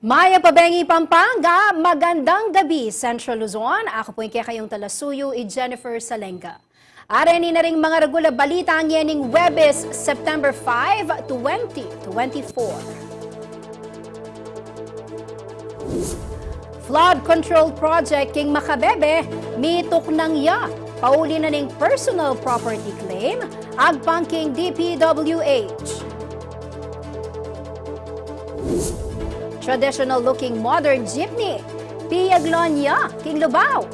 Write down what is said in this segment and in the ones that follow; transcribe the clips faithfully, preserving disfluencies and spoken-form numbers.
Mayap a bengi, Pampanga, magandang gabi, Central Luzon. Aku pu ing kekayung talasuyu, i Jennifer Salenga. Areni na ring mangaragul a balita ngening Huwebes, September five, twenty twenty-four. Flood control project king Macabebe, mituknang ya, pauli na ning personal property claim, agpang king D P W H. Traditional looking modern jeepney, piyaglawan ya king Lubao.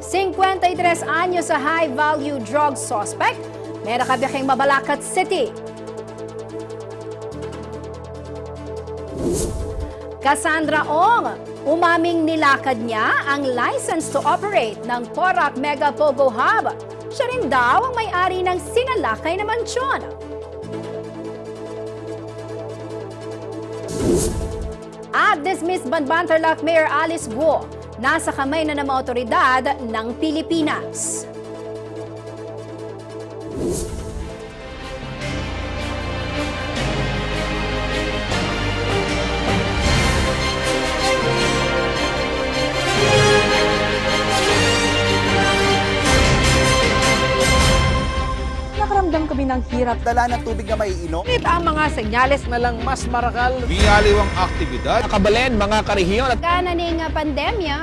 Singkwenta y tres anyos a high value drug suspect, merakap ya king Mabalacat City. Cassandra Ong, umaming nilakad niya ang license to operate ng Porac Mega Pogo Hub. Siya rin daw ang may-ari ng sinalakay na mansyon. At dismissed Banban Tarlac Mayor Alice Guo, nasa kamay na ng mga otoridad ng Pilipinas. Nakaramdam kami ng hirap. Dala ng tubig na maiinom. Ngunit ang mga senyales na lang mas marakal. Miyaliwang aktibidad. Nakabalen, mga karehiyon at Gana ning, ah, pandemya.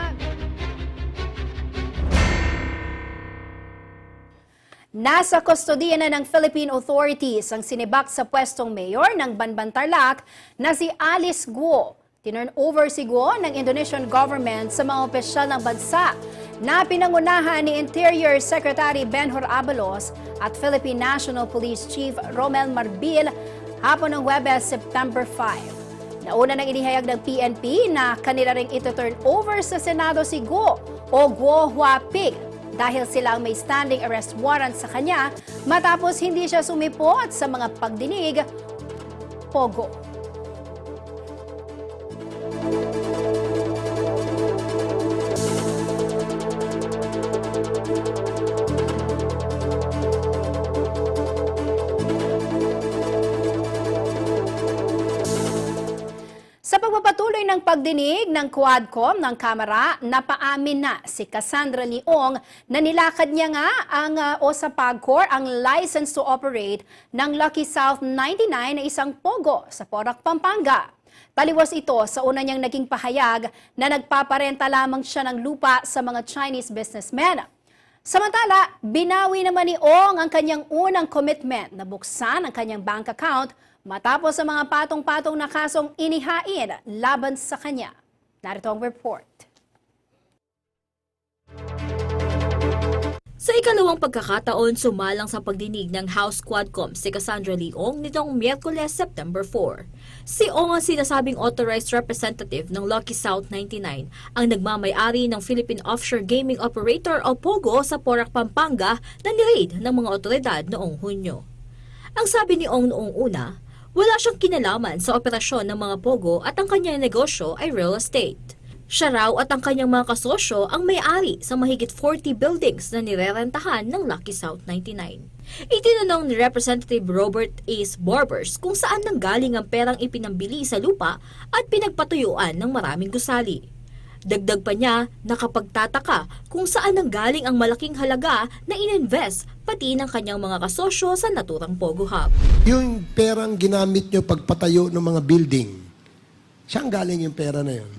Nasa kustodiya na ng Philippine authorities ang sinibak sa pwestong mayor ng Banban Tarlac na si Alice Guo. Tinurn over si Guo ng Indonesian government sa mga opisyal ng bansa na pinangunahan ni Interior Secretary Benhur Abalos at Philippine National Police Chief Romel Marbil hapon ng Huwebes, September five. Nauna nang inihayag ng P N P na kanila ring ito-turn over sa Senado si Guo o Guo Huaping dahil sila ang may standing arrest warrant sa kanya matapos hindi siya sumipot sa mga pagdinig pogo. Sa pagpapatuloy ng pagdinig ng Quadcom ng Kamara, napaamin na si Cassandra Lee Ong na nilakad niya nga ang, ah, o sa PAGCOR ang license to operate ng Lucky South ninety-nine na isang pogo sa Porac, Pampanga. Taliwas ito sa una niyang naging pahayag na nagpaparenta lamang siya ng lupa sa mga Chinese businessmen. Samantala, binawi naman ni Ong ang kanyang unang commitment na buksan ang kanyang bank account matapos ang mga patong-patong na kasong inihain laban sa kanya. Narito ang report. Sa ikalawang pagkakataon, sumalang sa pagdinig ng House Quadcom si Cassandra Lee Ong nitong Miyerkules, September four. Si Ong ang sinasabing authorized representative ng Lucky South ninety-nine, ang nagmamay-ari ng Philippine Offshore Gaming Operator o POGO sa Porac, Pampanga na ni-raid ng mga otoridad noong Hunyo. Ang sabi ni Ong noong una, wala siyang kinalaman sa operasyon ng mga POGO at ang kanyang negosyo ay real estate. Siya raw at ang kanyang mga kasosyo ang may-ari sa mahigit forty buildings na nirerentahan ng Lucky South ninety-nine. Itinanong ni Representative Robert Ace Barbers kung saan nanggaling ang perang ipinambili sa lupa at pinagpatuyuan ng maraming gusali. Dagdag pa niya, nakapagtataka kung saan nanggaling ang malaking halaga na ininvest pati ng kanyang mga kasosyo sa naturang Pogo Hub. Yung perang ginamit nyo pagpatayo ng mga building, saan galing yung pera na yun?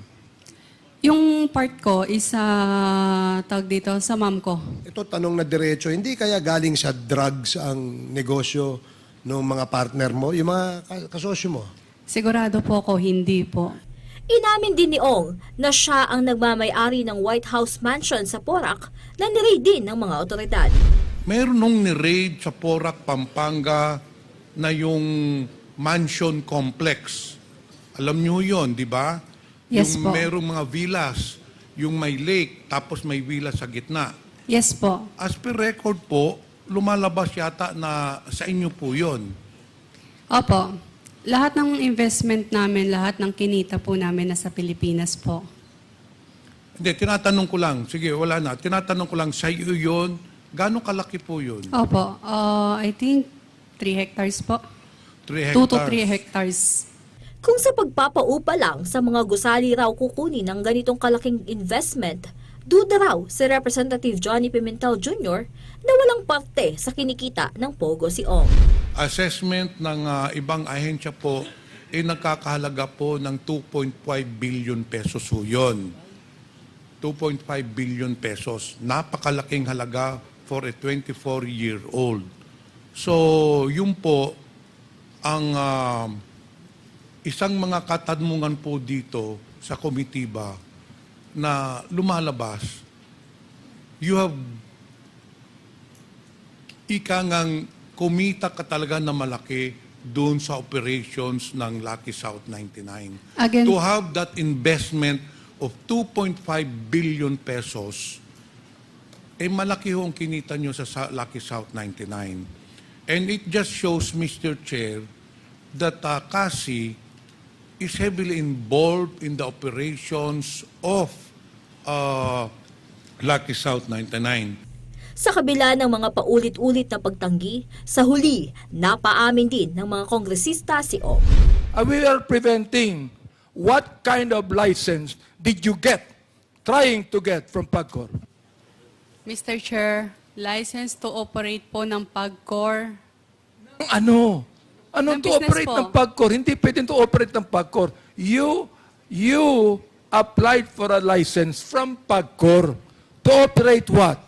Yung part ko is, ah, tawag dito, sa mom ko. Ito, tanong na diretso, hindi kaya galing sa drugs ang negosyo ng mga partner mo, yung mga ka-, kasosyo mo? Sigurado po ako, hindi po. Inamin din ni Ong na siya ang nagmamay-ari ng White House Mansion sa Porac na ni-raid din ng mga otoridad. Meron nung ni-raid sa Porac, Pampanga na yung mansion complex. Alam niyo yon, di ba? Yes po. Yung merong mga villas, yung may lake, tapos may villa sa gitna. Yes po. As per record po, lumalabas yata na sa inyo po yon. Opo. Lahat ng investment namin, lahat ng kinita po namin nasa Pilipinas po. Hindi, tinatanong ko lang. Sige, wala na. Tinatanong ko lang, sa iyo yun, gaano kalaki po yun? Opo. Ah, I think three hectares po. Three hectares. Two to three hectares. Kung sa pagpapaupa lang sa mga gusali raw kukunin ang ganitong kalaking investment, duda raw si Representative Johnny Pimentel Junior na walang parte sa kinikita ng Pogo si Ong. Assessment ng, ah, ibang ahensya po, eh, nagkakahalaga po ng two point five billion pesos ho yun. Two point five billion pesos. Napakalaking halaga for a twenty-four-year-old. So, yun po ang, ah, isang mga katanungan po dito sa komitiba na lumalabas. You have ika ngang kumita ka talaga na malaki dun sa operations ng Lucky South ninety-nine. Again, to have that investment of two point five billion pesos, eh, malaki ho ang kinita nyo sa, sa Lucky South ninety-nine. And it just shows, Mister Chair, that, uh, CASI is heavily involved in the operations of, uh, Lucky South ninety-nine. Sa kabila ng mga paulit-ulit na pagtanggi, sa huli, napaamin din ng mga kongresista si Ong. Uh, we are preventing. What kind of license did you get, trying to get from PAGCOR? Mister Chair, license to operate po ng PAGCOR. Ano? Anong to operate ng PAGCOR? Hindi pwedeng to operate ng PAGCOR. You, you applied for a license from PAGCOR. To operate what?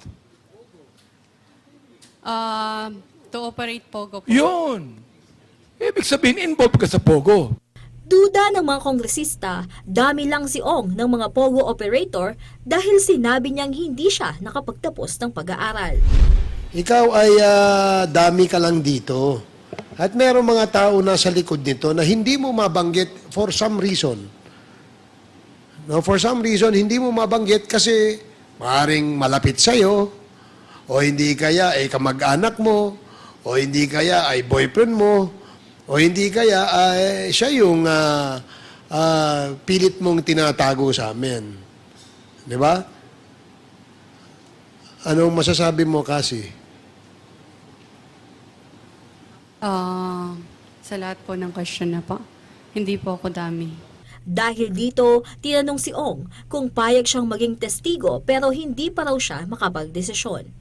Ah, to operate Pogo po. Yun. Ibig sabihin, involved ka sa Pogo. Duda ng mga kongresista, dami lang si Ong ng mga Pogo operator dahil sinabi niyang hindi siya nakapagtapos ng pag-aaral. Ikaw ay, ah, dami ka lang dito. At merong mga tao nasa likod nito na hindi mo mabanggit for some reason. No, for some reason, hindi mo mabanggit kasi maaring malapit sa'yo, o hindi kaya ay kamag-anak mo, o hindi kaya ay boyfriend mo, o hindi kaya ay siya yung, ah, ah, pilit mong tinatago sa amin. Di ba? Anong masasabi mo, Cassie? Ah, sa lahat po ng question na po, hindi po ako dami. Dahil dito, tinanong si Ong kung payag siyang maging testigo pero hindi pa raw siya makapagdesisyon.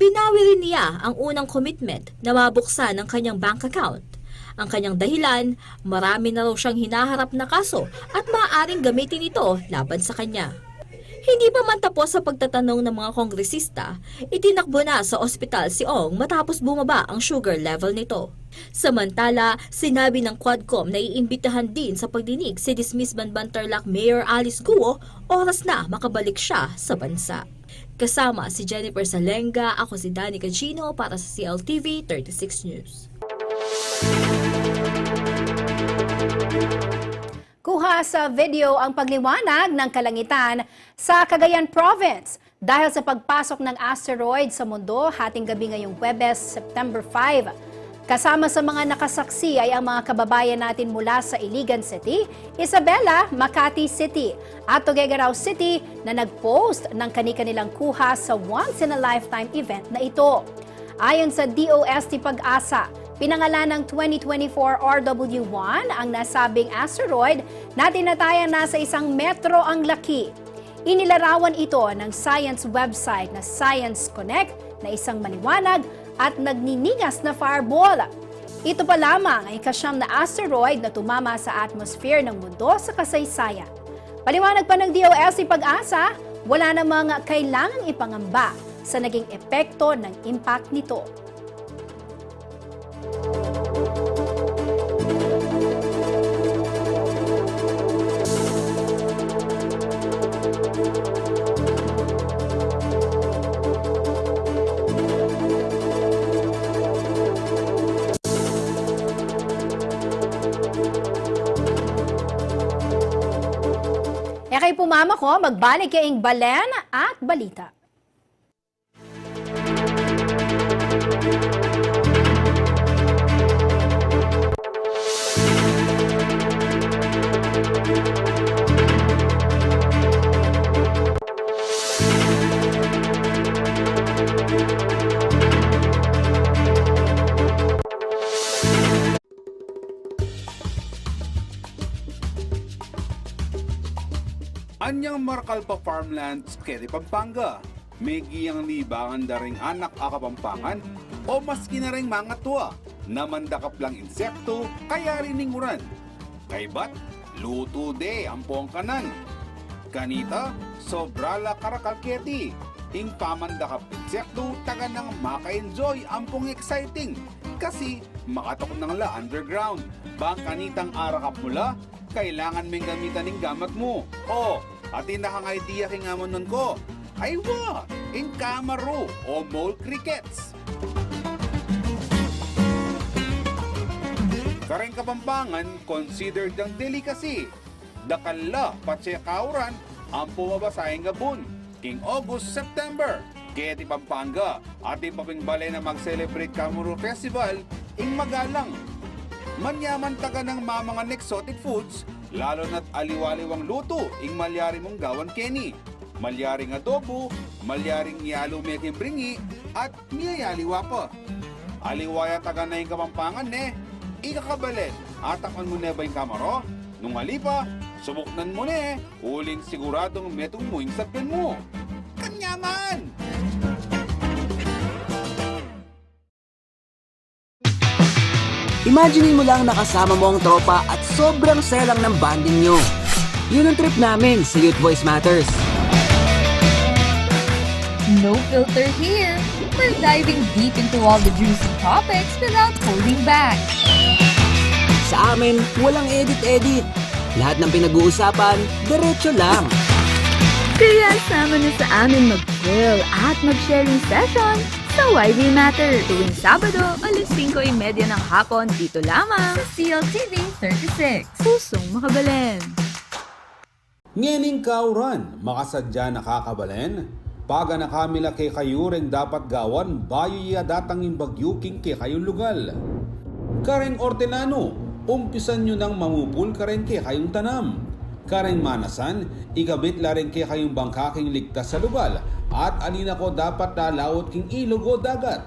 Binawi rin niya ang unang commitment na mabuksan ang kanyang bank account. Ang kanyang dahilan, marami na raw siyang hinaharap na kaso at maaaring gamitin ito laban sa kanya. Hindi pa man tapos sa pagtatanong ng mga kongresista, itinakbo na sa ospital si Ong matapos bumaba ang sugar level nito. Samantala, sinabi ng Quadcom na iimbitahan din sa pagdinig si dismissed Banban Tarlac Mayor Alice Guo oras na makabalik siya sa bansa. Kasama si Jennifer Salenga, ako si Danny Cachino para sa C L T V thirty-six News. Kuha sa video ang pagliwanag ng kalangitan sa Cagayan Province dahil sa pagpasok ng asteroid sa mundo hating gabi ngayong Huwebes, September five. Kasama sa mga nakasaksi ay ang mga kababayan natin mula sa Iligan City, Isabela, Makati City, at Tuguegarao City na nag-post ng kani-kanilang kuha sa once-in-a-lifetime event na ito. Ayon sa D O S T PAGASA, pinangalan ng twenty twenty-four R W one ang nasabing asteroid na tinatayang nasa isang metro ang laki. Inilarawan ito ng science website na Science Connect na isang maliwanag at nagniningas na fireball. Ito pa lamang ang ikasyam na asteroid na tumama sa atmosphere ng mundo sa kasaysayan. Paliwanag pa ng D O S T PAGASA, wala namang kailangang ipangamba sa naging epekto ng impact nito. E kayu pu mamako, magbalik ya ing balen at balita. Anyang marakal pa farmlands keti Pampanga, megiang libangan da ring anak a Kapampangan o maski na ring mangatua na mandakap lang insektu kayari ning uran. Kaybat, lutu de ampong kanan. Kanita, sobra la karakal keti. Ing pamandakap insektu, taganang maka-enjoy ampong exciting. Kasi, makatuknang la underground. Bang kanitang arakap mu la, kailangan meng gamitan ing gamat mu. O, atin na kang idea king amanuan ku. Aywa, ing kamaru o mole crickets. Kareng Kapampangan, considered yang delicacy. Dakal la patse kauran ampong mabasa ing abun. King August, September, keti Pampanga, atin pa ping balen a mag-celebrate Kamaru Festival ing magalang. Manyaman taganang mamangan exotic foods, lalu na't aliwa-aliwang lutu ing malyari mung gawan keni. Malyaring adobo, malyaring yalu me king bringi, at miyayaliwa pa. Aliwa ya taganang Kapampangan ne, ika kabalen, atakman mu ne ba ing kamaru? Nung ali pa, subuknan mu ne, uling siguradung metung mu ing sapyan mu. Kanyaman! Imagine mo lang na kasama mo ang tropa at sobrang saya lang ng bonding nyo. Yun ang trip namin sa Youth Voice Matters. No filter here. We're diving deep into all the juicy topics without holding back. Sa amin, walang edit-edit. Lahat ng pinag-uusapan, diretso lang. Kaya sama na sa amin mag-chill at mag-sharing session sa Why We Matter tuwing Sabado, alas singko y media ng hapon, dito lamang sa C L T V thirty-six. Pusong makabalen. Ngening kauran, makasadya na ka kabalen, paganaka mi la kekayu reng dapat gawan bayu ya datang ing bagyu king kekayung lugal. Kareng ortenanu, umpisan yu nang mamupul kareng kekayung tanam. Kareng manasan, ikabit la reng kekayung bangka king ligtas a lugal, at ali na ko dapat lalaut king ilug o dagat.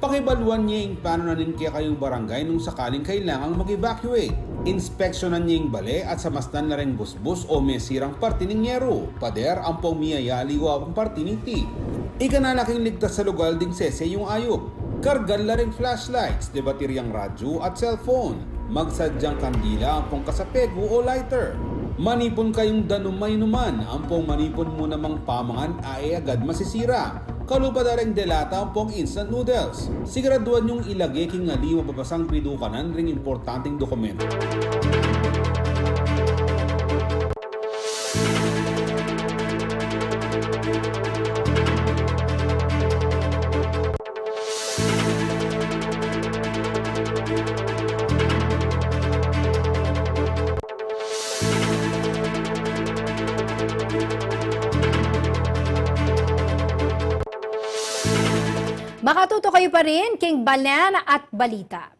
Pakibaluan ye ing pananim ning kekayung barangay nung sakaling kailangang mag-evacuate. Inspeksyonan ye ing bale at samasnan la reng busbus o mesirang parti ning yeru, pader ampong miyayaliwa pang parti niti. Ikana la king ligtas a lugal ding sese yung ayup. Kargan la ring flashlights, de batiryang radyu at cellphone. Magsadyang kandila ampong kasapegu o lighter. Manipun kayung danum a inuman, ampong manipun mu namang pamangan a e agad masisira. Kalupa da reng delata ampong instant noodles. Siguraduan yung ilage king ali mababasang pidukanan ring importanteng dokumento. Makatutok kayu pa rin king Balen at Balita.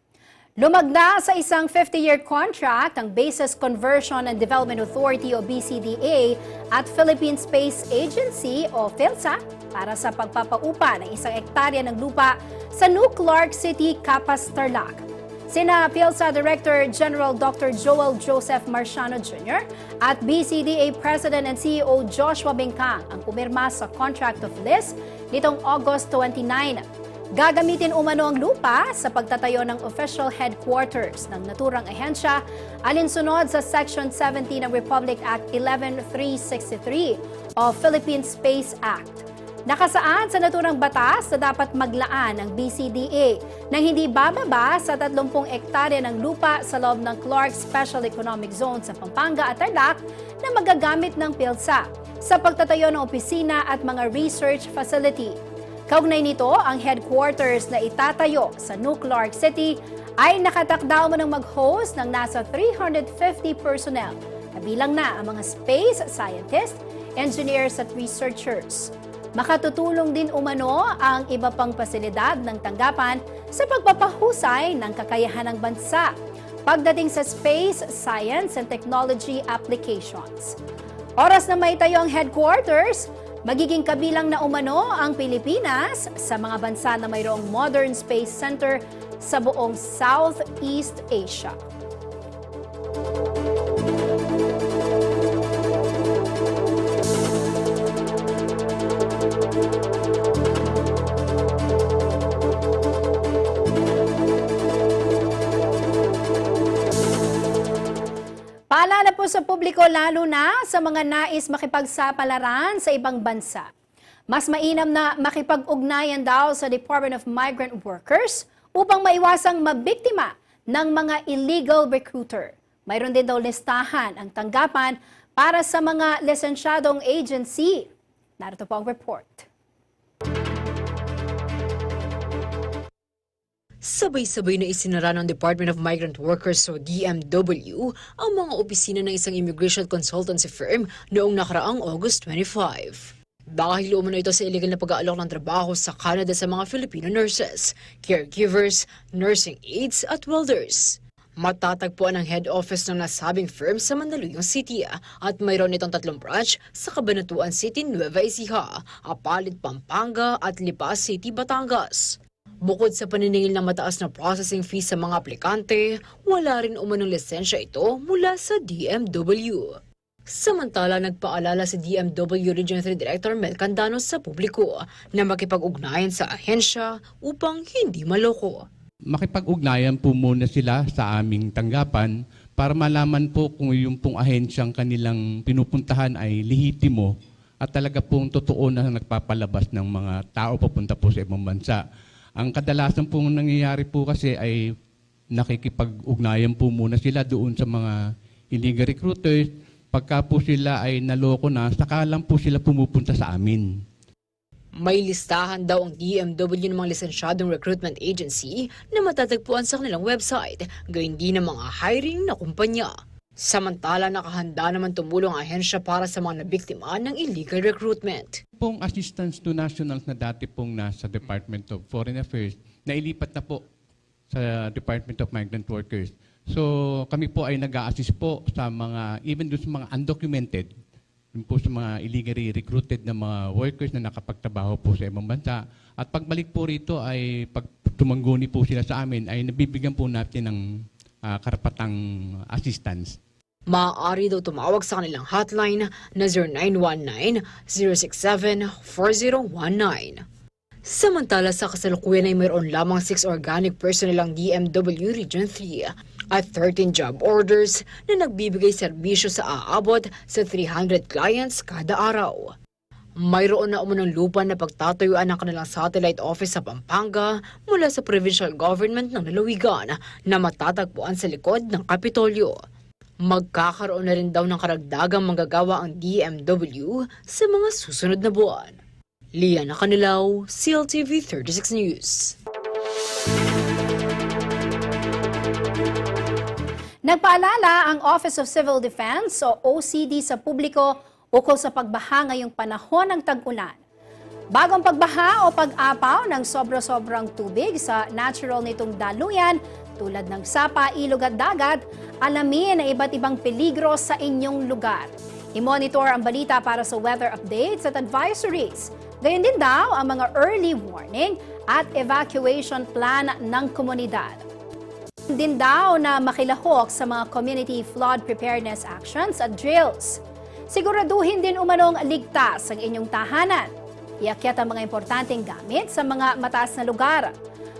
Lumagda sa isang fifty-year contract ang Bases Conversion and Development Authority o B C D A at Philippine Space Agency o PhilSat para sa pagpapaupa ng isang ektarya ng lupa sa New Clark City, Capas, Tarlac. Sina PHILSA Director General Doctor Joel Joseph Marciano Junior at B C D A President and C E O Joshua Bengkang ang pumirma sa contract of lease nitong August twenty-nine. Gagamitin umano ang lupa sa pagtatayo ng official headquarters ng naturang ahensya, alinsunod sa Section seventeen ng Republic Act eleven three sixty-three o Philippine Space Act. Nakasaad sa naturang batas na dapat maglaan ang B C D A ng hindi bababa sa tatlumpung ektarya ng lupa sa loob ng Clark Special Economic Zone sa Pampanga at Tarlac na magagamit ng PHILSA sa pagtatayo ng opisina at mga research facility. Kaugnay nito, ang headquarters na itatayo sa New Clark City ay nakatakda umanong mag-host ng nasa three hundred fifty personnel, kabilang na ang mga space scientists, engineers at researchers. Makatutulong din umano ang iba pang pasilidad ng tanggapan sa pagpapahusay ng kakayahan ng bansa pagdating sa space, science, and technology applications. Oras na maitayo ang headquarters, magiging kabilang na umano ang Pilipinas sa mga bansa na mayroong modern space center sa buong Southeast Asia. Paalala po sa publiko, lalo na sa mga nais makipagsapalaran sa ibang bansa. Mas mainam na makipag-ugnayan daw sa Department of Migrant Workers upang maiwasang mabiktima ng mga illegal recruiter. Mayroon din daw listahan ang tanggapan para sa mga lisensyadong agency. Narito po ang report. Sabay-sabay na isinara ng Department of Migrant Workers o D M W ang mga opisina ng isang immigration consultancy firm noong nakaraang August twenty-five. Dahil umano ito sa iligal na pag-aalok ng trabaho sa Canada sa mga Filipino nurses, caregivers, nursing aides at welders. Matatagpuan ang head office ng nasabing firm sa Mandaluyong City at mayroon itong tatlong branch sa Cabanatuan City, Nueva Ecija, Apalit, Pampanga at Lipa City, Batangas. Bukod sa paniningil ng mataas na processing fee sa mga aplikante, wala rin umanong lisensya ito mula sa D M W. Samantala, nagpaalala si D M W Region three Director Mel Candano sa publiko na makipag-ugnayan sa ahensya upang hindi maloko. Makipag-ugnayan po muna sila sa aming tanggapan para malaman po kung yung pong ahensyang kanilang pinupuntahan ay lehitimo at talaga pong totoo na nagpapalabas ng mga tao papunta po sa ibang bansa. Ang kadalasan pong nangyayari po kasi ay nakikipag-ugnayan po muna sila doon sa mga illegal recruiters. Pagka po sila ay naloko na, saka lang po sila pumupunta sa amin. May listahan daw ang D M W ng mga lisensyadong recruitment agency na matatagpuan sa kanilang website, gayon din ng mga hiring na kumpanya. Samantala, nakahanda naman tumulong ang ahensya para sa mga nabiktima ng illegal recruitment. Pong assistance to nationals na dati pong nasa Department of Foreign Affairs, nailipat na po sa Department of Migrant Workers. So, kami po ay nag-a-assist po sa mga, even doon sa mga undocumented, yun po sa mga illegally recruited na mga workers na nakapagtrabaho po sa ibang bansa. At pagbalik po rito ay pag tumangguni po sila sa amin, ay nabibigyan po natin ng, ah, karapatang assistance. Maaari daw tumawag sa kanilang hotline na zero nine one nine, zero six seven, four zero one nine. Samantala, sa kasalukuyan ay mayroon lamang six organic personnel ang D M W Region three at thirteen job orders na nagbibigay serbisyo sa aabot sa three hundred clients kada araw. Mayroon na umunong lupa na pagtatayuan ng kanilang satellite office sa Pampanga mula sa provincial government ng lalawigan na matatagpuan sa likod ng Kapitolyo. Magkakaroon na rin daw ng karagdagang manggagawa ang D M W sa mga susunod na buwan. Liana Canilao, C L T V thirty-six News. Nagpaalala ang Office of Civil Defense o O C D sa publiko ukol sa pagbaha ngayong panahon ng tag-ulan. Bagong pagbaha o pag-apaw ng sobra-sobrang tubig sa natural nitong daluyan tulad ng sapa, ilog at dagat, alamin ang iba't ibang peligro sa inyong lugar. I-monitor ang balita para sa weather updates at advisories. Gayon din daw ang mga early warning at evacuation plan ng komunidad. din daw na makilahok sa mga community flood preparedness actions at drills. Siguraduhin din umanong ligtas ang inyong tahanan. Iakyat ang mga importanteng gamit sa mga mataas na lugar.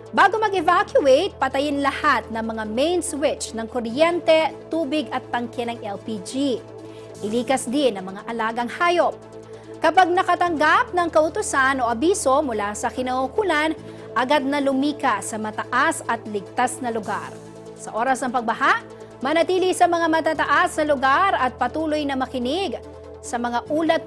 Bago mag-evacuate, patayin lahat ng mga main switch ng kuryente, tubig at tangke ng L P G. Ilikas din ang mga alagang hayop. Kapag nakatanggap ng kautusan o abiso mula sa kinaukulan, agad na lumikas sa mataas at ligtas na lugar. Sa oras ng pagbaha, manatili sa mga matataas na lugar at patuloy na makinig sa mga ulat.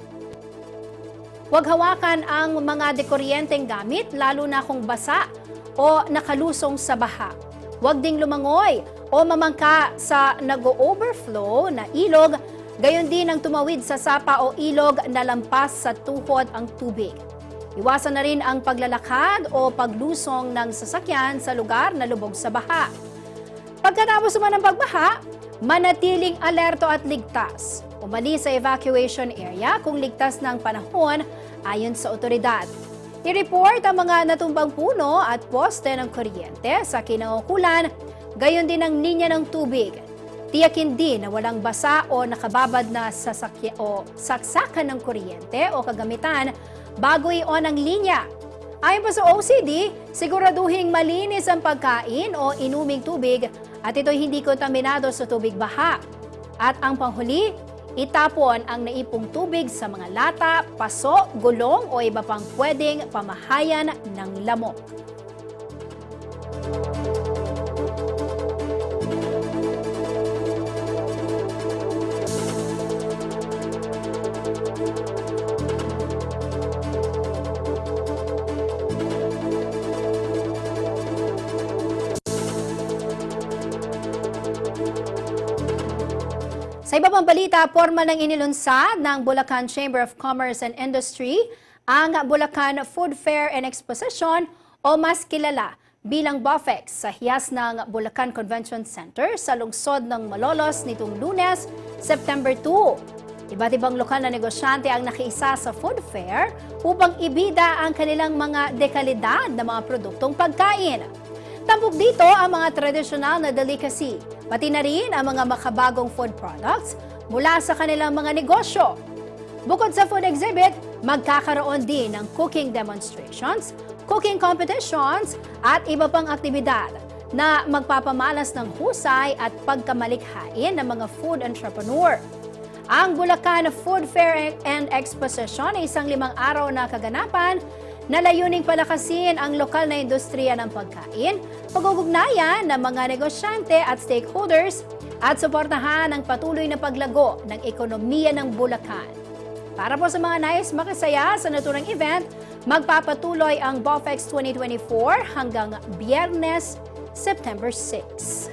Huwag hawakan ang mga dekuryenteng gamit, lalo na kung basa o nakalusong sa baha. Huwag ding lumangoy o mamangka sa nag-o-overflow na ilog, gayon din ang tumawid sa sapa o ilog na lampas sa tuhod ang tubig. Iwasan na rin ang paglalakad o paglusong ng sasakyan sa lugar na lubog sa baha. Pagkatapos naman ng pagbaha, manatiling alerto at ligtas. Umalis sa evacuation area kung ligtas na ang panahon, ayon sa otoridad. I-report ang mga natumbang puno at poste ng kuryente sa kinaukulan, gayon din ang linya ng tubig. Tiyakin din na walang basa o nakababad na sasakya-, o saksakan ng kuryente o kagamitan bago i-on ang linya. Ayon pa sa O C D, siguraduhing malinis ang pagkain o inuming tubig at ito'y hindi kontaminado sa tubig baha. At ang panghuli, itapon ang naipong tubig sa mga lata, paso, gulong o iba pang pwedeng pamahayan ng lamok. Sa iba pang balita, pormal nang inilunsad ng Bulacan Chamber of Commerce and Industry ang Bulacan Food Fair and Exposition o mas kilala bilang BOFEX sa hiyas ng Bulacan Convention Center sa lungsod ng Malolos nitong Lunes, September two. Iba't ibang lokal na negosyante ang nakiisa sa food fair upang ibida ang kanilang mga dekalidad na mga produktong pagkain. Tampok dito ang mga tradisyonal na delicacy, pati na rin ang mga makabagong food products mula sa kanilang mga negosyo. Bukod sa food exhibit, magkakaroon din ng cooking demonstrations, cooking competitions, at iba pang aktibidad na magpapamalas ng husay at pagkamalikhain ng mga food entrepreneur. Ang Bulacan Food Fair and Exposition ay isang limang araw na kaganapan na layuning palakasin ang lokal na industriya ng pagkain, pag-ugugnayan ng mga negosyante at stakeholders, at suportahan ang patuloy na paglago ng ekonomiya ng Bulacan. Para po sa mga nais makisaya sa naturang event, magpapatuloy ang BOFEX twenty twenty-four hanggang Biyernes, September six.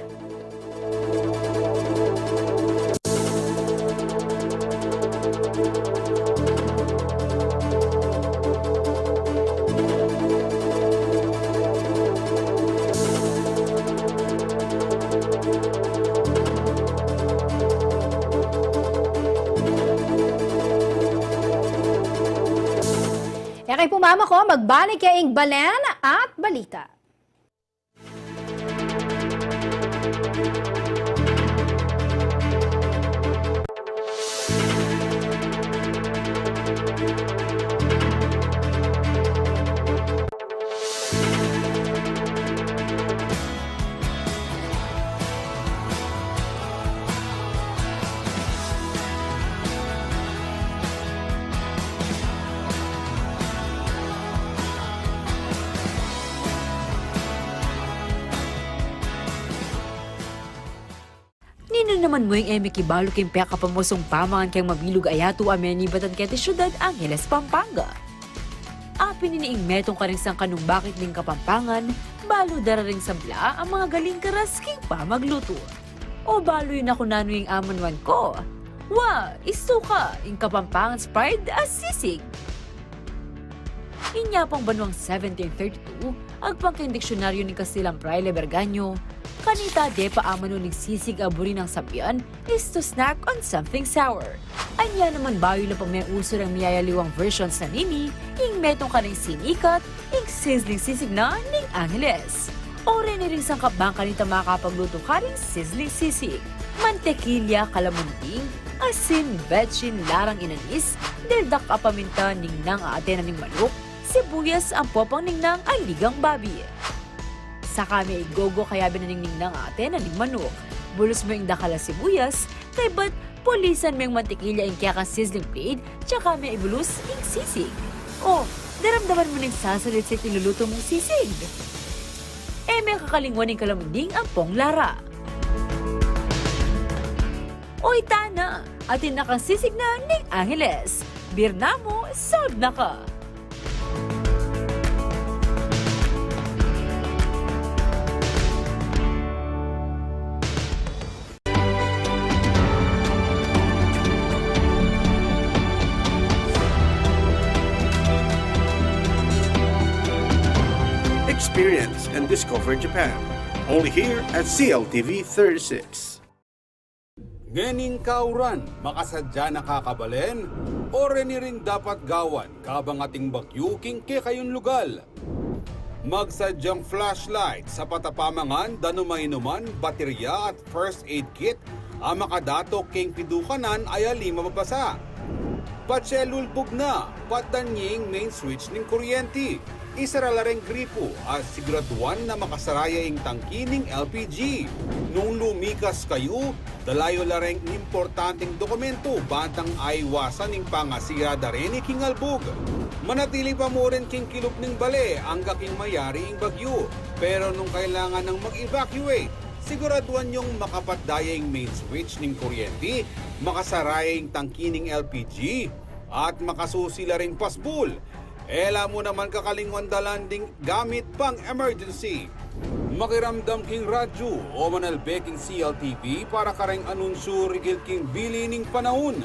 E kayu pu, mama ko, magbalik ya ing Balen at Balita. Ninu naman mu ing e mikibalu king pekapamusung pamangan keng mabilug a yatu a menibatan keti Siudad Angeles, Pampanga? Apin ini ing metung karing sangkanumbakit ning Kapampangan, balu dararing sabla a mangagaling karas king pamaglutu. O balu yu na ku nanu ing amanuan ku? Wa, isuka ing Kapampangan's pride a sisig. Inya pang banuang seventeen thirty-two, agpang king diksyonaryo ning Kastilan Fraile Berganyo, kanita depa amanu ning sisig a buri nang sabian is to snack on something sour. Anya naman bayu la pa meuso reng miyayaliwang versions na nini, ing metung karing sinikat, ing sizzling sisig na ning Angeles. O reni ring sangkap bang kanita makapaglutu karing sizzling sisig. Mantekilya, kalamunding, asin, betsin, larang inanis, dildak a paminta, ningnang a atena ning manuk, sibuyas, ampo pang ningnang a ligang babi. Saka me igogo kayabe na ning ningnang a atena ning manuk. Bulus mo ing dakal a sibuyas, kaybat pulisan meng mantikilya ing kekang sizzling plate, tsaka me ibulus ing sisig. O, daramdaman mu neng sasalitsit ing lulutu mung sisig. E me kakalingwan ing kalamunding ampong lara. O, ita na, atin na kang sisig na ning Angeles. Birna mu, solve na ka. Experience and discover Japan. Only here at C L T V thirty-six. Ngening kauran, makasadya na ka kabalen, o reni ring dapat gawan, kabang ating bagyu king kekayung lugal. Magsadyang flashlight, sapat a pamangan, danum a inuman, baterya at first aid kit, a makadato king pidukanan a ali mababasa. Patse lulbug na, patdan ye ing main switch ning kuryenti. Isara la reng gripo at siguraduan na makasara ya ing tangki ning L P G. Nung lumikas kayu, dala yu la reng importanteng dokumento bantang aiwasan ing pangasira da reni king albug. Manatili pa mu rin king kilub ning bale angga king mayari ing bagyu. Pero nung kailangan nang mag-evacuate, siguraduan yung makapatda ya ing main switch ning kuryenti, makasara ya ing tangki ning L P G, at makasusi la ring pasbul. E la mu naman kakalingwan dalan ding gamit pang emergency. Makiramdam king radyu o manalbe king C L T V para kareng anunsyu rigid king bili ning panaun.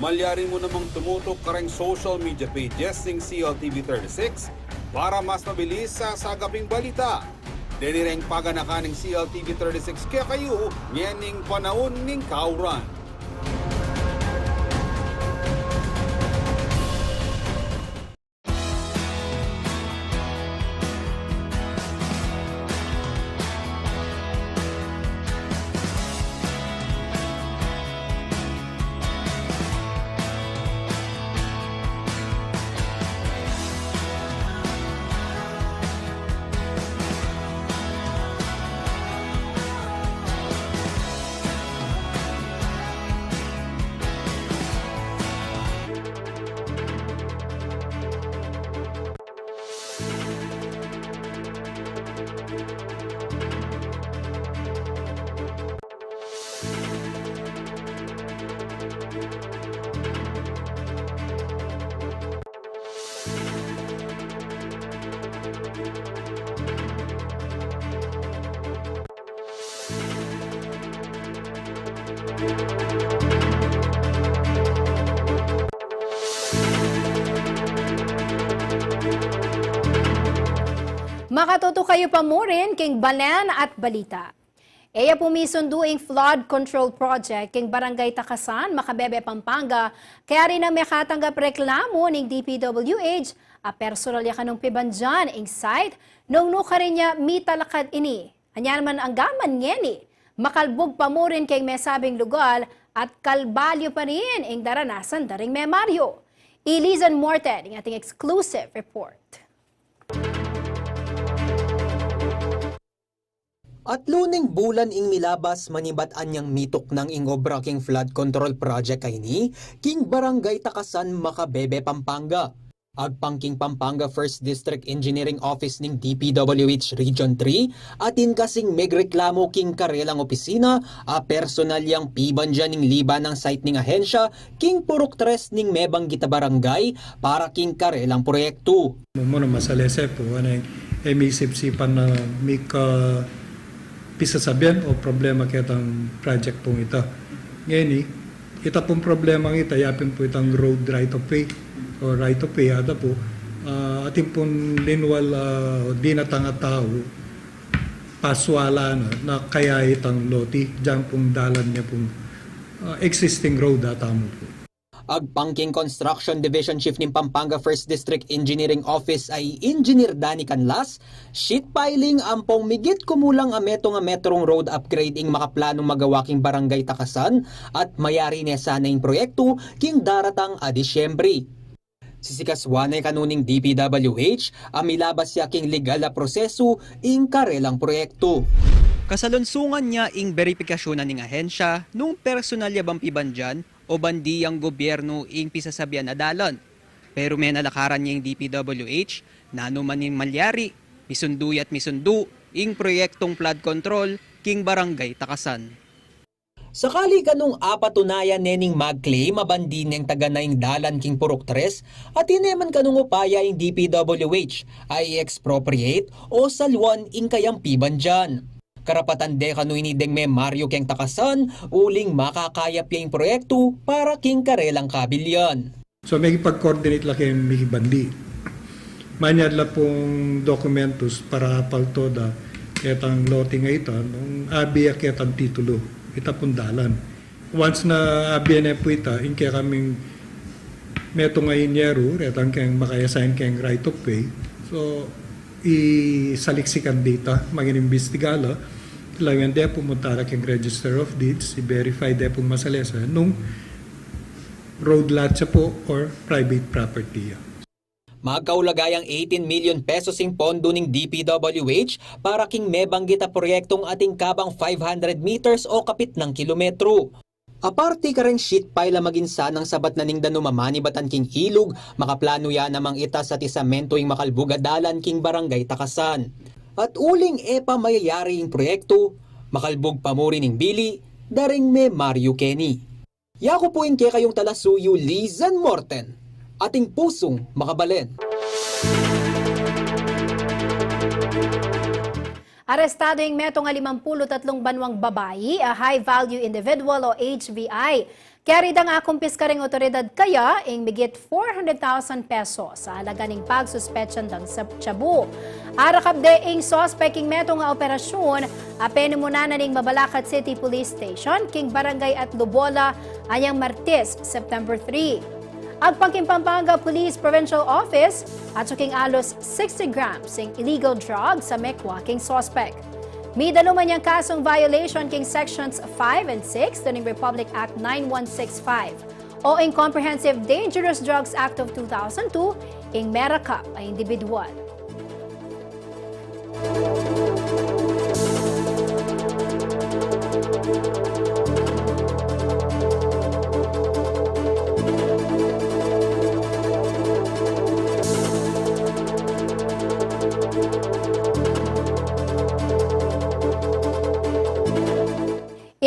Malyari mu namang tumutuk kareng social media pages ning C L T V thirty-six para mas mabilis a sasagap ing balita. Deni reng paganakan ning C L T V thirty-six kekayu ngening panaun ning kauran. Makatutu kayu pa murin king Balen at Balita. E ya pumisundu ing flood control project king Barangay Takasan, Macabebe, Pampanga, kaya rin ang mekatanggap reklamu ning D P W H a personal ya kanung pibandian ing site nung nukarin ya mitalakad ini. Anya naman anggaman ngeni, makalbug pa murin king mesabing lugal at kalbalyu pa rin ing daranasan da ring memaryu. Ilizan Morte ing ating exclusive report. Atlu ning bulan ing milabas manibat anyang mituknang ing obra king flood control project a ini king Barangay Takasan, Macabebe, Pampanga. Agpang king Pampanga First District Engineering Office ning D P W H Region three, atin kasing megreklamu king karelang opisina a personal yang pibandian ing liban nang site ning ahensya king purok tres ning mebanggit a barangay para king karelang proyektu. Muna masalese pu, ane, e misipsipan na mika pisasabian o problema ketang project pung ita. Ngeni, ita pung problema ita, yapin pu itang road right of way o right of way, ada pu, ah, atin pung linwal, ah, dinatang a tau, paswalan na, na kaya itang loti, diyan pung dalan niya pung, ah, existing road atamu pu. Agpang king Construction Division Chief ning Pampanga First District Engineering Office a i Engineer Danny Canlas, sheet piling ampong migit kumulang a metung a metrung road upgrade ing makaplanung magawa king Barangay Takasan at mayari ne sana ing proyektu king daratang a Disyembre. Sisikasuan ne kanu ning D P W H a milabas ya king legal a prosesu ing karelang proyektu. Kasalunsungan ne ing beripikasyunan ning ahensya nung personal ya bang pibandian o bandi yang gobyernu ing pisasabian a dalan. Pero menalakaran ne ing D P W H, nanu man ing malyari, misundu ya't misundu ing proyektung flood control king Barangay Takasan. Sakali kanung apatunayan ne ning mag-claim a bandi neng taga na ing dalan king Purok Tres, atin ne man kanung upaya ing D P W H a i-expropriate o saluan ing kayang pibandian. Karapatan de kanu ini deng memaryu keng Takasan uling makakayap ya ing proyektu para king karelang kabilyan. So, mekipag-coordinate la keng mikibandi. Manyad la pung dokumentus para apalto da ketang loting a ita, nung abe ya ketang titulu, ita pung dalan. Once na abe ne pu ita, ing kekaming metung a inyeru, retang keng maka-assign keng right of way. So, isaliksikan da ita, maging imbestiga la, lawen de pu munta la keng Register of Deeds, i-verify de pu masalesa, nung road lot ya pu or private property ya. Magkaulaga yang eighteen million pesos ing pondu ning D P W H para king mebanggit a proyektung atin kabang five hundred meters o kapitnang kilometru. Aparte kareng sheet pile a maging sanang sabat na ning danum a manibatan king ilug, makaplanu ya namang itas at isamentu ing makalbug a dalan king Barangay Takasan. At uling e pa mayayari ing proyektu, makalbug pa mu rin ing bili da ring memaryu keni. Yaku pu ing kekayung talasuyu, Lizan Morten, ating pusung makabalen. Arestado ing metung a limampulu't atlung banuang babai a high value individual o H V I. Keri dang akumpiska reng otoridad kaya ing migit four hundred thousand pesos a alaga ning pagsuspetsan dang sa shabu. Arakap de ing suspek king metung a operasyun a penimunan na ning Mabalacat City Police Station king Barangay Atlubola anyang Martes, September three. Agpang king Pampanga Police Provincial Office, atsu king alus sixty grams ing illegal drugs a mekwa king suspek. Midalu man yang kasung violation king Sections five and six da ning Republic Act nine one six five o ing Comprehensive Dangerous Drugs Act of two thousand two ing merakap a individual.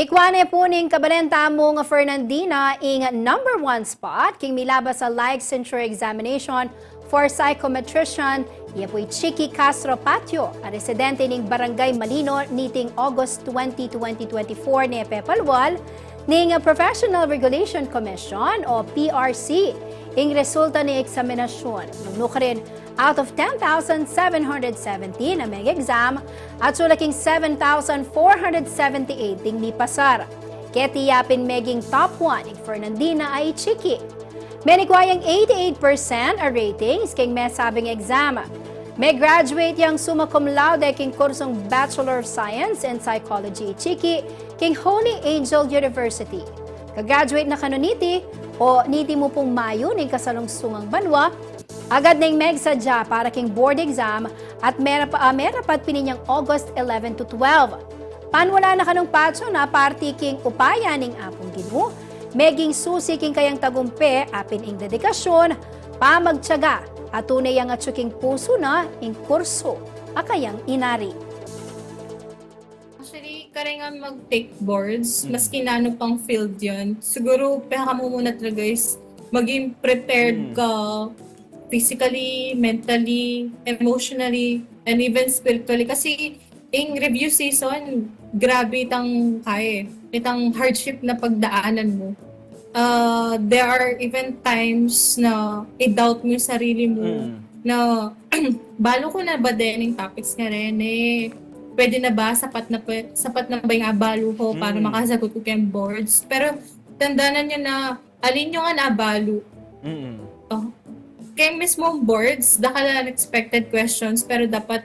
Ikwa ne pu ning kabalen tamung Fernandina ing number one spot king milabas a licensure examination for psychometrician, iya pu i Chiki Castro Patio, a residente ning Barangay Malino, niting August twenty, twenty twenty-four, ne pepalwal ning Professional Regulation Commission o P R C ing resulta ning eksaminasyun. Nung nukarin, out of ten thousand seven hundred seventeen a meg-exam, atsu la king seven thousand four hundred seventy-eight ding mipasar. Keti ya pin meging top one ing Fernandina a i Chiki. Menikwa yang eighty-eight percent a ratings king mesabing exam. Me-graduate yang summa cum laude king kursung Bachelor of Science in Psychology i Chiki king Holy Angel University. Ka-graduate na kanu niti o niti mu pung mayun ing kasalungsungang banua, agad neng megsadya para king board exam at merap-, ah, merapat pin inyang August eleven to twelve. Panwala na kanung patsu na parti king upaya ning Apung Ginu, meging susi king kayang tagumpe a pin ing dedikasyun, pamagtyaga, at tune yang atsu king pusu na ing kursu a kayang inari. Actually, karengan mag-take boards, mm, maski nanu pang field yun. Siguro, pekakamumuna talaga is maging prepared, mm, ka physically, mentally, emotionally, and even spiritually. Kasi, ing review season, grabe itang, kaya, itang hardship na pagdaanan mu. Uh, there are even times na i-doubt mo yung sarili mo, mm, na balu ku na ba din yung topics nga rin eh. Pwede na ba? Sapat na, pwe-, sapat na ba yung abalu ko para, mm, makasagot ko kayong boards? Pero tandanan nyo na alin yu ngan abalu. Mm. Oh. Keng mismong boards, dakal a unexpected questions, pero dapat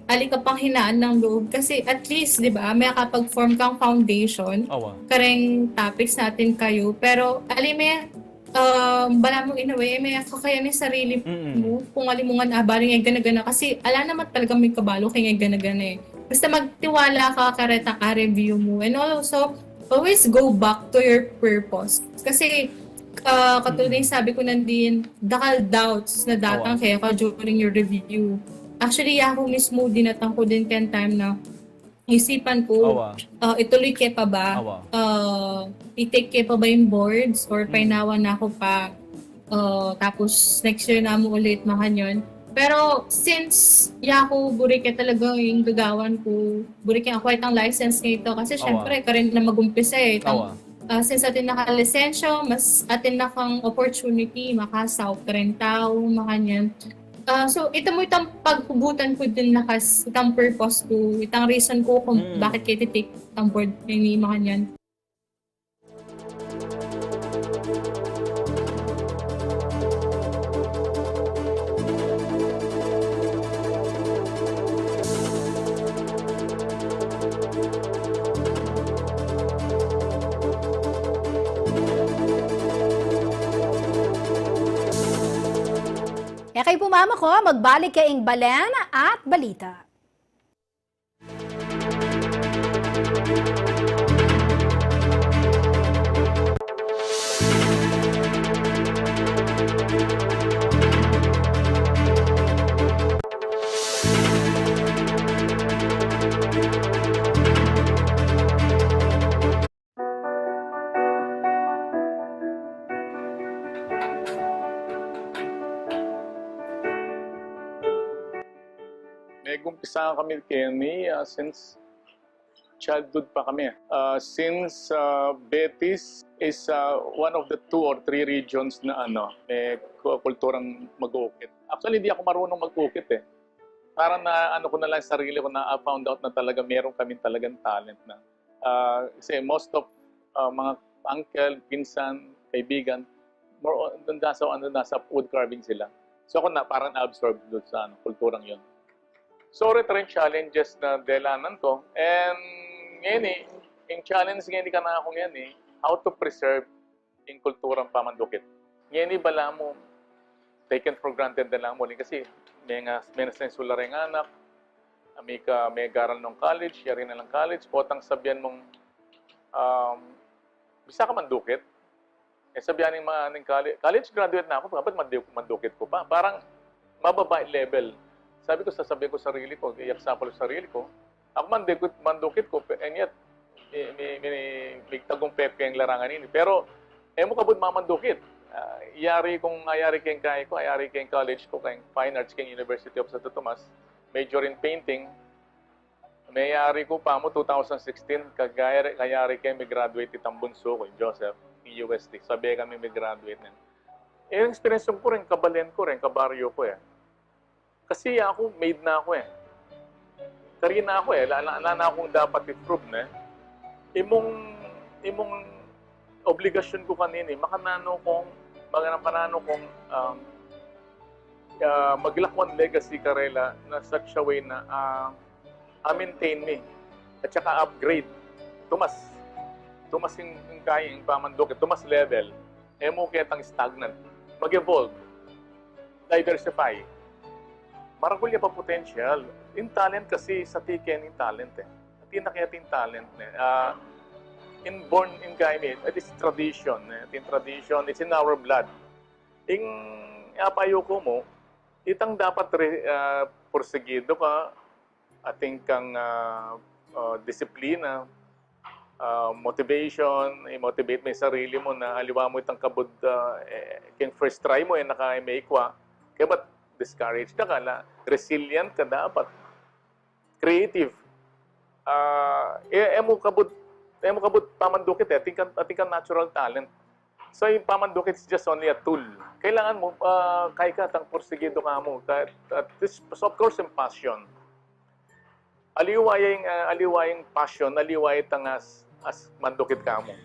ali ka pang hinaan ng loob. Kasi at least, di ba, may kapag-form kang foundation, awa, kareng topics natin kayu. Pero ali may, um, balamu in a way, may kakayahan ning sarili mu, kung ali mu ngan abalu ing gana-gana. Kasi ala naman talaga may kabalu keng gana-gana eh. Basta magtiwala ka karetang a-review mu. And also, always go back to your purpose. Kasi, ah, katulad ng sabi ko nandin, dakal doubts na datang keka during your review. Actually, yaku mismu, dinatang ku din keng time na isipan ku, ah, ituloy ke pa ba? Ah, i-take ke pa ba ing boards or painawa na ku pa? Ah, tapos next year na mu ulit, makanyan. Pero since yaku, buri ke talaga ing gagawan ku, buri ke, aku itang license ngeni kasi syempre, karin na mag-umpisa eh. Itang, ah, since atin na kang lisensya, mas atin na kang opportunity, makasaup kareng tau, makanyan. Ah, so, ita mu itang paghugutan ku din, lakas, itang purpose ku, itang reason ku kung bakit ke iti-take itang board ngeni, makanyan. E kayu pu mamako, magbalik ya ing Balen at Balita. Megumpisa kami keni, ah, since childhood pa kami. Ah, since, ah, Betis is, ah, one of the two or three regions na, ano, may ku-, kulturang mag-uukit. Actually, hindi ako marunong mag-ukit eh. Parang na, ano ko na lang sarili ko na, ah, found out na talaga meron kami talagang talent na. Ah, kasi most of, ah, mga uncle, pinsan, kaibigan, more on, nandun sa, ano, nasa wood carving sila. So ako na parang absorbed dun sa, ano, kulturang yun. So, ito rin challenges na dalanan ko. And ngeni, ing challenge ngeni kanaku ngeni, how to preserve ing kulturang pamandukit. Ngeni balamu, taken for granted na lang mu, kasi may nga, may na sula reng anak, may ka, may garal nong college, yari na lang college, potang sabian mung, um, bisa ka mandukit? E sabian ning mga, ning college, college graduate na aku, dapat mandu-, mandukit ku pa. Parang mababa ing level. Sabi ku, sasabian ku sarili ku, i-example ku sarili ku, aku mandukit, mandukit ku, pe-, and yet, mi, mi, mi, migtagumpe ke ing larangan ini. Pero, e mu kabud mamandukit. Ah, yari kung, ah, yari keng kai ku, yari keng college ku, keng fine arts, keng University of Santo Tomas, major in painting. Mayari ku pa mu two thousand sixteen, kayari, kayari ke mi-graduate itang bunsu ku, i Joseph, ing U S T. Sabe kami mi-graduate na. E, ing experience ku rin, kabalen ku rin, kabaryo ku e. Kasi aku, made na aku e. Karina aku e, ala, ala, ala na kung dapat i-prove ne. Imung, imung obligasyon ku kanini, makananu kung, makananu kung, um, ah, maglakwan legacy karela na such a way na, ah, a-maintain mi, at saka upgrade. Tumas, tumas ing, ing kai, ing pamandukit, tumas level. E mu ketang stagnant. Mag-evolve. Diversify. Maragul ya pa potential. Ing talent kasi, sa tiken ing talent e. Atin na kaya ating talent ne. Ah, inborn in kai mi, it is tradition ne. Ating tradition, it's in our blood. Ing apayu ku mu, itang dapat re-, ah, porsigido ka, atin kang, ah, ah, disiplina, ah, motivation, i-motivate mu ing sarili mu na aliwa mu itang kabud, ah, e, keng first try mu, e na ka mekua. Kaya ba't discourage na ka la? Resilient ka dapat. Creative. Ah, e, e mu kabud, e mu kabud pamandukit e. Atin kang, atin kang natural talent. So, ing pamandukit is just only a tool. Kailangan mu, ah, kai ka, tang porsigido ka mu. Ka-, at this, so of course, ing passion. Aliwa ya ing, ah, aliwa ya ing passion, aliwa ya itang as, as mandukit ka mu.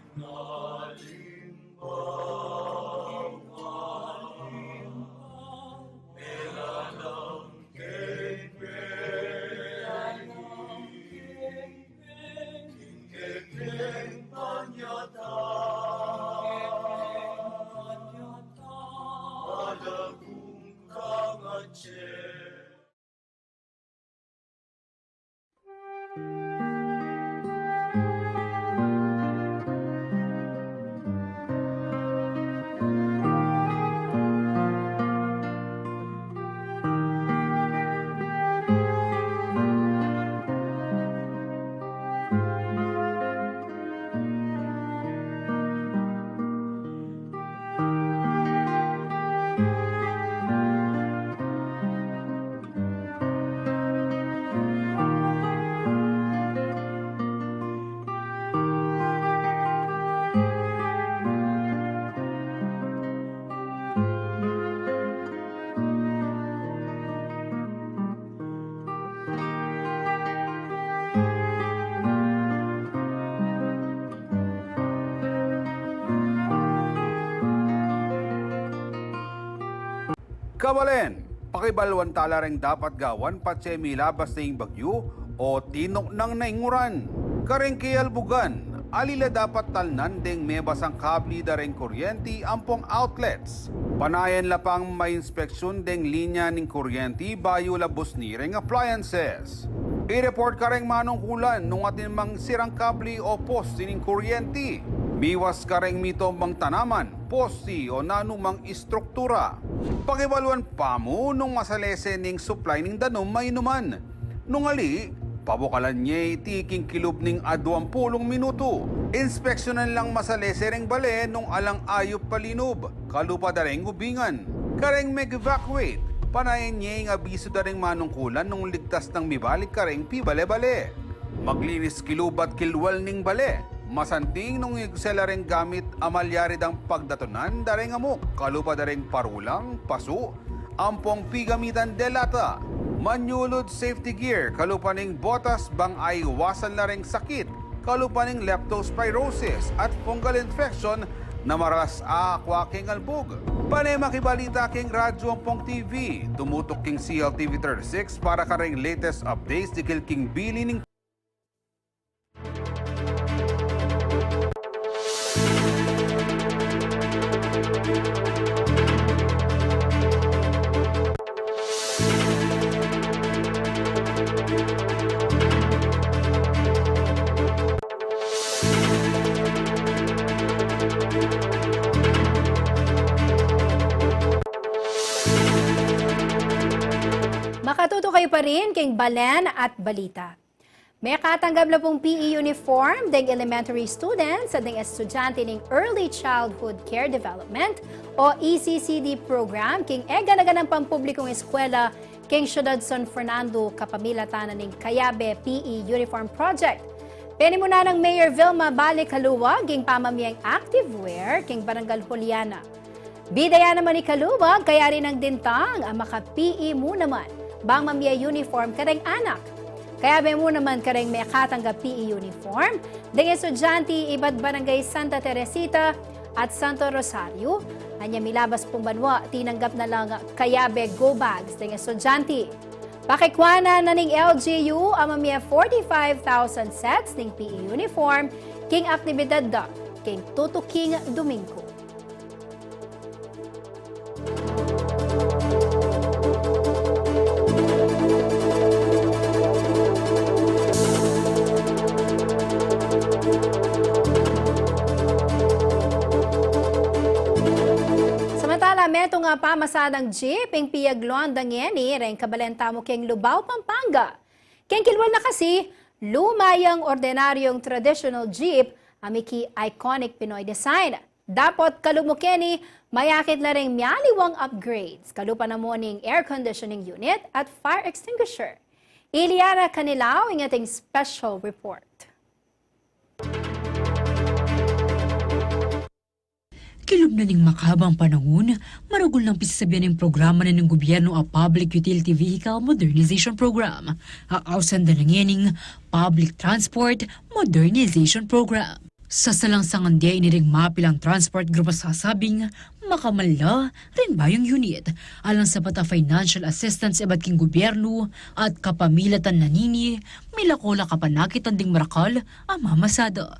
Kabalen, pakibaluan tala reng dapat gawan patse milabas na ing bagyu o tinuknang na ing uran. Kareng kiyalbugan, ali la dapat talnan deng mebasang kabli da reng kuryenti ampong outlets. Panayan la pang mainspeksyun deng linya ning kuryenti bayu la busni reng appliances. I-report kareng manungkulan nung atin mang sirang kabli o posti ning kuryenti. Miwas kareng mitombang tanaman, posti o nanumang istruktura. Pakibaluan pamu nung masalese ning supply ning danum a inuman. Nung ali, pabukalan ye iti king kilub ning aduang pulung minutu. Inspeksyunan lang masalese reng bale nung alang ayup palinub, kalupa da reng ubingan. Kareng meg-evacuate, panayan ye ing abisu da reng manungkulan nung ligtas nang mibalik kareng pibale-bale. Maglinis kilub at kilwal ning bale. Masanting nung igusel la reng gamit a malyari dang pagdatunan da reng amuk, kalupa da reng parulang, pasu, ampong pigamitan de lata. Manyulud safety gear, kalupa ning botas bang aiwasan la reng sakit, kalupa ning leptospirosis at fungal infection na maralas akwa king albug. Pane makibalita king radyu ampong T V, tumutuk king C L T V thirty-six para kareng latest updates dikil king bili ning Makatuto kayu pa rin king Balen at Balita. Mekatanggap na pung P E uniform deng elementary students at deng estudyante ning Early Childhood Care Development o E C C D program king egana-ganang pampublikung eskwela king Syudad San Fernando, kapamilatan na ning Kayabe P E Uniform Project. Penimunan nang Mayor Vilma Balicaluag ing pamamyeng active wear king Barangay Juliana. Bida ya naman i Caluag, kayari nang dintang a maka-P E mu naman bang mamye uniform kareng anak. Kayabe mu naman kareng mekatanggap P E uniform deng estudyante ibat Barangay Santa Teresita at Santo Rosario. Anya milabas pung banua, tinanggap na lang kayabe go bags deng estudyante. Pakikuanan na ning L G U a mamye forty-five thousand sets ning P E uniform king aktibidad da king tutuking Domingo. Samantala, metung a pamasadang jeep ing piyagluan da ngeni reng kabalen tamu king Lubao, Pampanga. King kilwal na kasi, luma yang ordinaryong traditional jeep a miki iconic Pinoy design. Dapot kalub mu keni, mayakit la reng mialiwang upgrades, kalupa na mu ning air conditioning unit at fire extinguisher. Iliana Canilao ing ating special report. Kilub na ning makabang panaun, maragul nang pisasabian ing programa na ning gubyernu a Public Utility Vehicle Modernization Program. Ausan da na ngening Public Transport Modernization Program. Sa salangsangan de ini ring mapilang transport group a sasabing makamal la ring bayung unit, alang sapat a financial assistance ibat king gubyernu at kapamilatan na nini, milako la kapanakitan ding marakal a mamasada.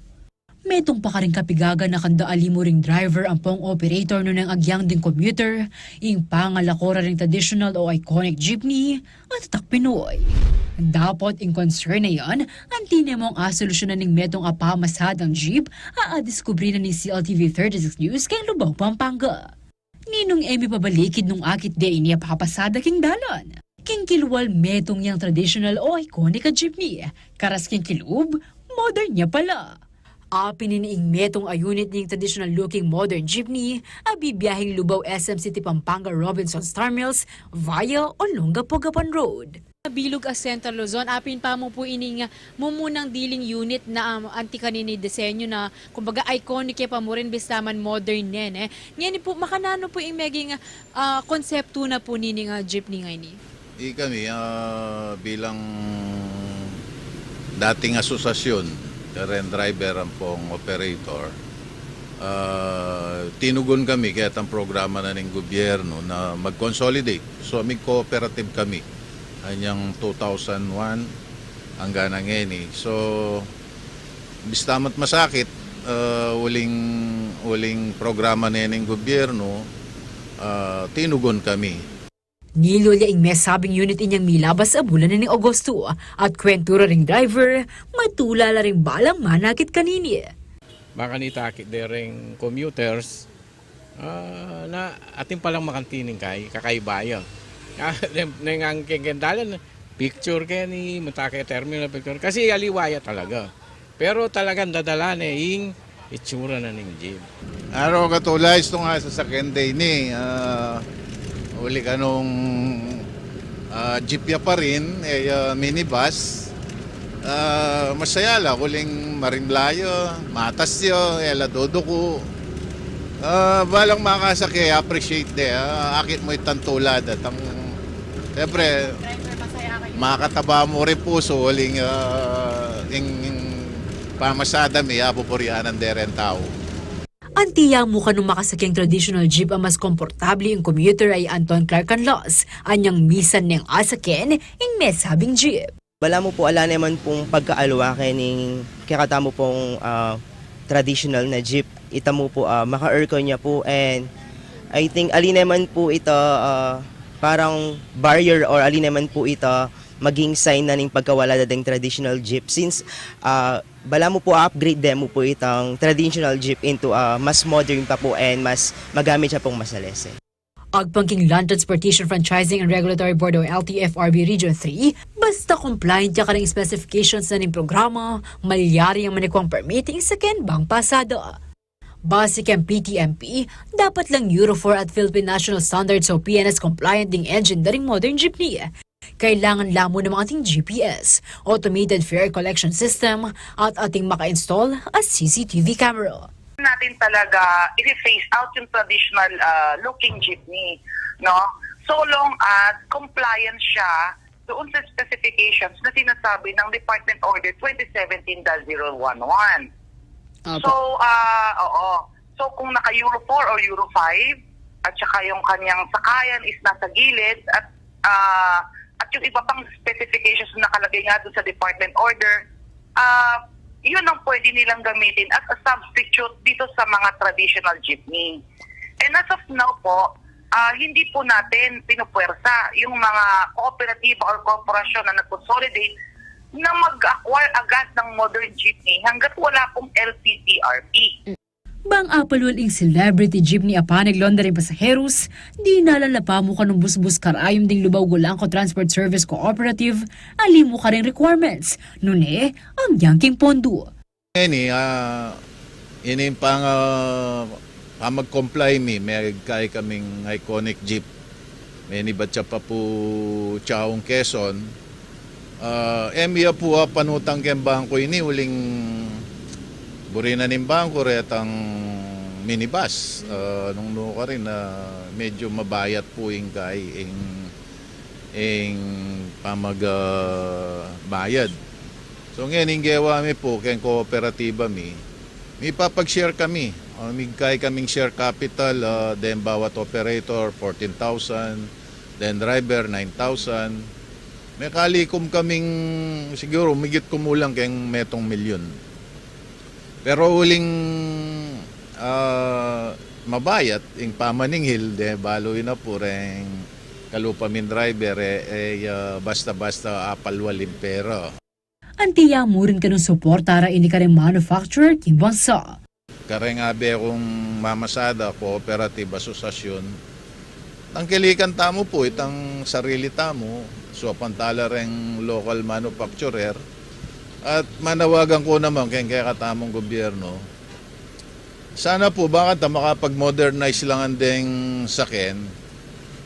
Metung pa karing kapigagan a kanda alimu ring driver ampong operator nune agyang ding commuter ing pangalako ra ring traditional o iconic jeepney a tatak Pinoy. Dapot ing concern a yan, anti ne mung asolusyunan ning metung a pamasadang jeep a adiskubre na ning C L T V thirty-six News keng Lubao, Pampanga. Ninung e mi pabalikid nung akit de ini a papasada king dalan. King kilwal metung yang traditional o iconic a jeepney, karas king kilub, modern ya pala. Apin ini ing metung a unit ning traditional looking modern jeepney a bibiyaheng Lubao S M City Pampanga Robinson Star Mills via Olongapo Gapan Road. Bilug a Central Luzon, apin pa mu pu ining mumunang dealing unit na, um, anti kanini disenyu na, kumbaga, iconic ya pa mu rin, bista man modern ne, ne. Ngeni pu, makananu pu ing meging, ah, konseptu na pu nining, ah, jeepney ngeni? Ikami, ah, bilang dating asosasyon, karen driver ampong operator, ah, tinugon kami ketang programa na ning gubyernu na mag-consolidate. So, mig-cooperative kami anyang two thousand one anggang ngeni. So, bista mat masakit, ah, uling, uling programa ne ning gubyernu, ah, tinugon kami. Nilulya ing mesabing unit inyang milabas a bulan na ning Agosto, at kwentu ra ring driver, matula la ring balang manakit kanini. Baka nitakit de ring commuters, ah, na atin palang makantining kay, kakaiba ya. Ah, nem-, nengang keng dalan, picture keni, munta ke terminal picture. Kasi aliwa ya talaga. Pero talagang dadala ne ing itsura na ning jeep. Araw katula, istu nga sasakyan de ini, ah, uli kanung, ah, jeep ya pa rin, e, ah, minibus. Ah, masaya la, uling marimla ya, matas ya, e la duduku. Ah, balang makasake, appreciate de, ah, akit mu itang tula da, tang, siyempre, makataba mu rin pusu, uling, ah, ing, ing pamasada mi, apupuryaan de ring tau. Anti ya mu kanung makasakeng traditional jeep a mas komportable ing commuter a i Anton Clark Canlas, anyang misan neng asaken ing mesabing jeep. Balamu pu ala naman pung pagkaalwa kening kekatamu pung, ah, traditional na jeep. Ita mu pu, ah, maka-aircon ya pu, and I think ali naman pu ita, ah, parang barrier or ali naman pu ita maging sign na ning pagkawala da ding traditional jeep since, ah, balamu pu upgrade de mu pu itang traditional jeep into, ah, mas modern pa pu and mas magamit ya pung masalese. Agpang king Land Transportation Franchising and Regulatory Board o L T F R B Region three, basta compliant ya karing specifications na ning programa, malyari yang manikwang permit ing saken bang pasada. Base keng P T M P, dapat lang Euro four at Philippine National Standards o P N S compliant ding engine da ring modern jeepney. Kailangan la mu namang ating G P S, automated fare collection system, at ating maka-install a C C T V camera. Natin talaga i-phase out yung traditional, ah, looking jeepney, no? So long as compliant siya doon sa specifications na sinasabi ng Department Order twenty seventeen dash zero one one. Opo. So, ah, oo. So, kung naka Euro four or Euro five, at saka yung kanyang sakayan is nasa gilid, at, ah, at yung iba pang specifications na nakalagay nga doon sa department order, ah, yun ang pwede nilang gamitin as a substitute dito sa mga traditional jeepney. And as of now po, ah, hindi po natin pinupuwersa yung mga kooperatiba or korporasyon na nag-consolidate na mag-acquire agad ng modern jeepney hanggat wala pong L P T R P. Bang apalwal ing celebrity jeepney a panaglaundaring pasaheros, dinalan la pa mu kanung busbus karayum ding Lubao Gulangco Transport Service Cooperative, alimu karing requirements, nune, agyang king pondu. Ngeni, ah, ini pang, ah, pamag-comply mi, me kaya kaming iconic jeep. Menibat ya pa pu Chaong, Quezon. Ah, e mi ya pu, ah, panutang keng bangko ini, uling buri na ning bangko retang minibus. Ah, nung nukarin, ah, medyo mabayat pu ing kai, ing, ing pamag, ah, bayad. So, ngeni ing gewa mi pu, keng kooperatiba mi, Mipapag-share kami. Ah, migkay kaming share capital, ah, then bawat operator, fourteen thousand, then driver, nine thousand. Mekalikum kaming, siguro, migit kumulang keng metung milyon. Pero uling, ah, mabayat, ing pamaningil, de, balu na pu reng kalupa ming driver, e, e, ah, basta-basta apalwal ing pera. Anti ya mu rin kanung suporta ra ini kareng manufacturer king bansa. Kareng abe kung mamasada, cooperative, asosasyon, tangkilikan tamu pu itang sarili tamu, suapan tala reng local manufacturer, at manawagan ku naman keng kekatamung gobyerno, sana pu, bang kanita makapag-modernize la ngan deng saken,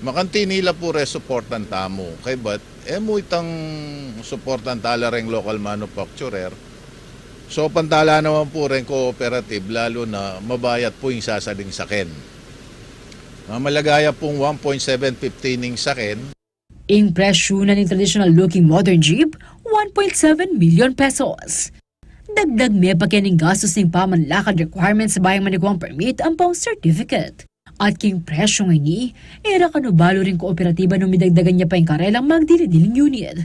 makanti nila pu re suportan tamu. Kaybat, e mu itang suportan tala reng local manufacturer, suapan tala naman pu reng cooperative, lalu na mabayat pu ing sasading saken. Mamalagaya pung one point seven fifty ning saken. Ing presyu na ning traditional looking modern jeep, one point seven million pesos. Dagdag me pa keni ing gastus ning pamanlakad requirements, bayu manikwang permit ampong certificate. At king presyu ngeni, e ra kanu balu ring kooperatiba nung midagdagan ya pa ing karelang magdili-diling unit.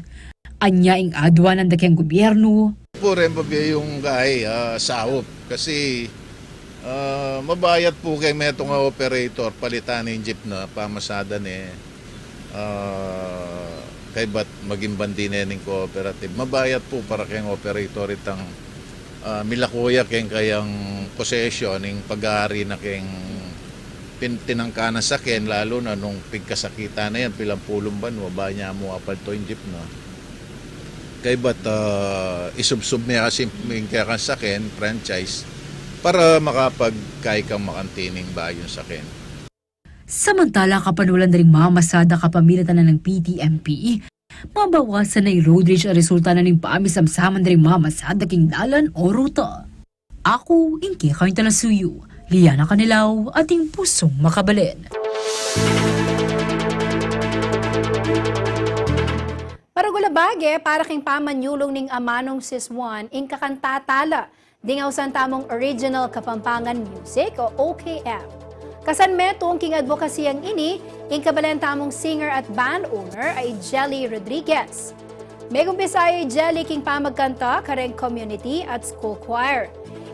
Anya ing aduan da keng gobyernu. Pu reng pabie yung kay, ah, saup. Kasi, ah, mabayat pu keng metung a operator palitan ing jeep na pamasada ne, ah, kaybat maging bandi ne ning cooperative. Mabayat pu para keng operator itang, ah, milaku ya keng kayang posesyon, ing pag-aari na keng pin-, tinangka na saken, lalu na nung pigkasakitan na yan, pilampulung banua, ba nya mu apaltu ing jeep na. Kaybat, ah, isubsub me kasi ing kekang saken, franchise, para makapagkay kang makanti ning bayung saken. Samantala, kapanulan da ring mamasada kapamilatan na ning P T M P, mabawasan na ing road rage a resulta na ning pamisamsaman da ring mamasada king dalan o ruta. Aku ing kekayung talasuyu, Liana Canilaw, ating pusung makabalen. Maragul a bage para king pamanyulung ning amanung siswan ing kakanta tala ding ausan tamung original Kapampangan music o O K M. Kasan metung king adbokasiyang ini ing kabalen tamung singer at band owner a i Jelly Rodriguez. Megumpisa ya i Jelly king pamagkanta kareng community at school choir.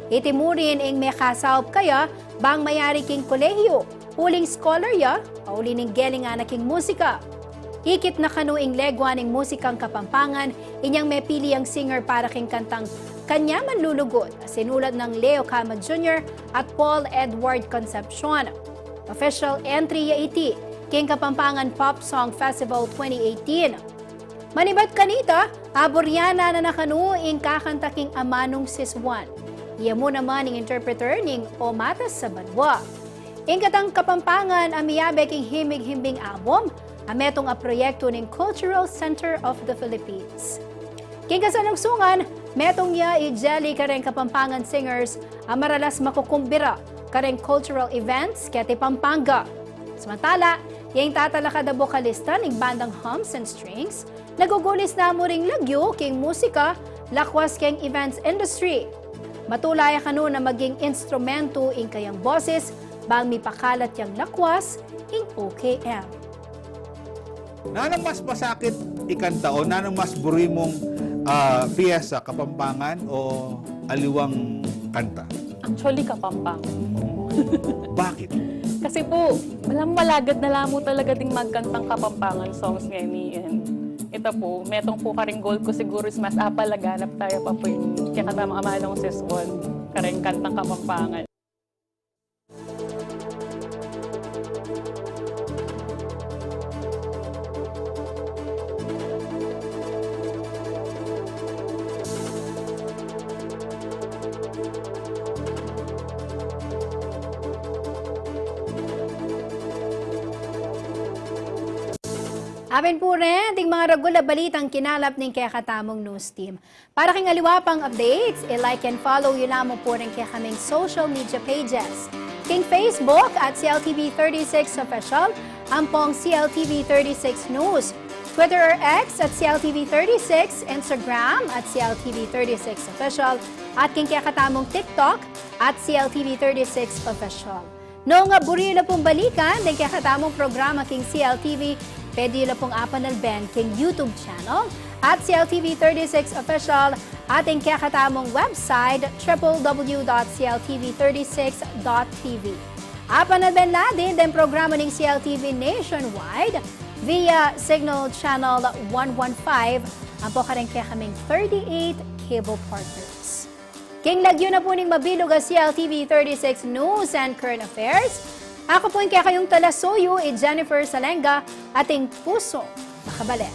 Iti mu rin ing mekasaup kaya bang mayari king kolehiyu, uling scholar ya, a uli ning gelingan na king musika. Ikit na kanu ing legua ning musikang Kapampangan inyang mepili yang singer para king kantang Kanya Manlulugud, a sinulat nang Leo Cama Junior at Paul Edward Concepcion. Official entry ya iti king Kapampangan Pop Song Festival twenty eighteen. Manibat kanita, aburyana na na kanu ing kakanta king amanung siswan. Iya mu naman ing interpreter ning O Matas sa Banwa. Ing katang Kapampangan a miyabe king Himig-himbing album, a metung a proyektu ning Cultural Center of the Philippines. King kasalungsungan, metung ya i Jelly kareng Kapampangan singers a maralas makukumbira kareng cultural events keti Pampanga. Samantala, ing tatalakad a bokalista ning bandang Hums and Strings, nagugulis na mu ring lagyu king musika, lakwas king events industry. Matula ya kanu na maging instrumentu ing kayang boses, bang mipakalat yang lakwas ing O K M. Nanung mas masakit ikanta o nanung mas buri mung, ah, piyesa, Kapampangan o aliwang kanta? Actually, Kapampangan. Bakit? Kasi po, malam-, malagad na la mu talaga ding magkantang Kapampangan songs ngeni. Ita po, metung po karing goal ku siguru is mas apalaganap taya pa po ing kekatamung amanung siswan kareng kantang Kapampangan. Aben pu rin ding maragul a balitang kinalap ning kekatamung news team. Para king aliwa pang updates, i-like and follow yu la mu pu ring kekaming social media pages. King Facebook at C L T V thirty-six Official, ampong C L T V thirty-six News. Twitter or X at C L T V thirty-six, Instagram at C L T V thirty-six Official, at king kekatamung TikTok at C L T V thirty-six Official. Nung buri yu la pung balikan deng kekatamung programa king C L T V, pwede yu la pung apanalben king YouTube channel at C L T V thirty-six Official at ing kekatamung website, triple W dot C L T V thirty-six dot T V. Apanalben la din deng programa ning C L T V nationwide via Signal Channel one one five, ampo kareng kekaming thirty-eight cable partners. King lagyu na pu ning mabilug a C L T V thirty-six News and Current Affairs, aku pu ing kekayung talasuyu, i Jennifer Salenga, atin pusung makabalen.